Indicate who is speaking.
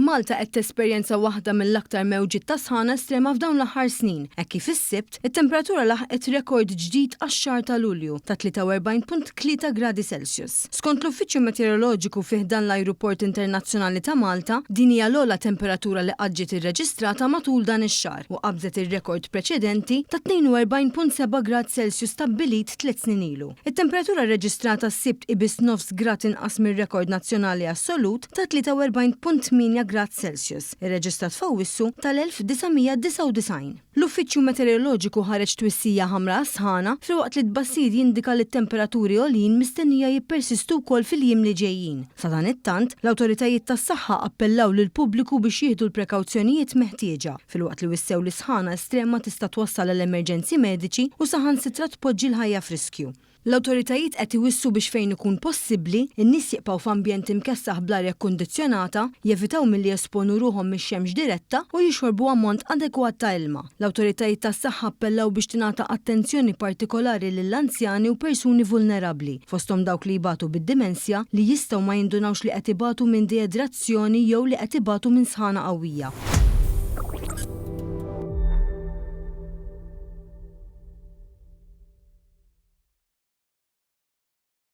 Speaker 1: Malta qed tesperjenza waħda mill-aktar mewġiet ta' sħana estrema f'dawn l-aħħar snin, hekk kif is-Sibt, it-temperatura laħqet rekord ġdid għax-xahar ta' Lulju ta' 43.3 gradi Celsius. Skont l-Uffiċċju Meteoroloġiku fi ħdan l-Ajruport Internazzjonali ta' Malta, din hija l-ogħla temperatura li qatt ġiet irreġistrata matul dan ix-xahar u qabżet ir-rekord preċedenti ta' 42.7 grad Celsius stabbilit tliet snin ilu. It-temperatura rreġistrata s-Sibt hi biss nofs grad inqas mir-rekord nazzjonali assolut ta' 43.8 grad Celsius, irreġistrat f'Awwissu tal-1999. L-Uffiċċju Meteoroloġiku ħareġ twissija ħamra għas-sħana, filwaqt li t-tbassir jindika li t-temperaturi għoljin mistennija jippersistu wkoll fil-jiem li ġejjin. Sadanittant, l-awtoritajiet tas-saħħa appellaw lill-pubbliku biex jieħdu l-prekawzjonijiet meħtieġa. filwaqt li wissew li sħana estrema tista' twassal għal emerġenzi mediċi u saħansitra tpoġġi l-ħajja f'riskju. L-awtoritajiet qed iwissu biex fejn ikun possibbli, in-nies jibqgħu f'ambjent imkessaħ bl-arja kkundizzjonata, jevitaw milli jesponu ruħhom mix-xemx diretta u jixorbu ammont adegwat ta' ilma. L-awtoritajiet tas-saħħa appellaw biex tingħata attenzjoni partikolari lill-anzjani u persuni vulnerabbli, fosthom dawk li jbatu bid-dimensja, li jistgħu ma jindunawx li qed ibatu minn deidrazzjoni jew li qed ibatu minn sħana qawwija.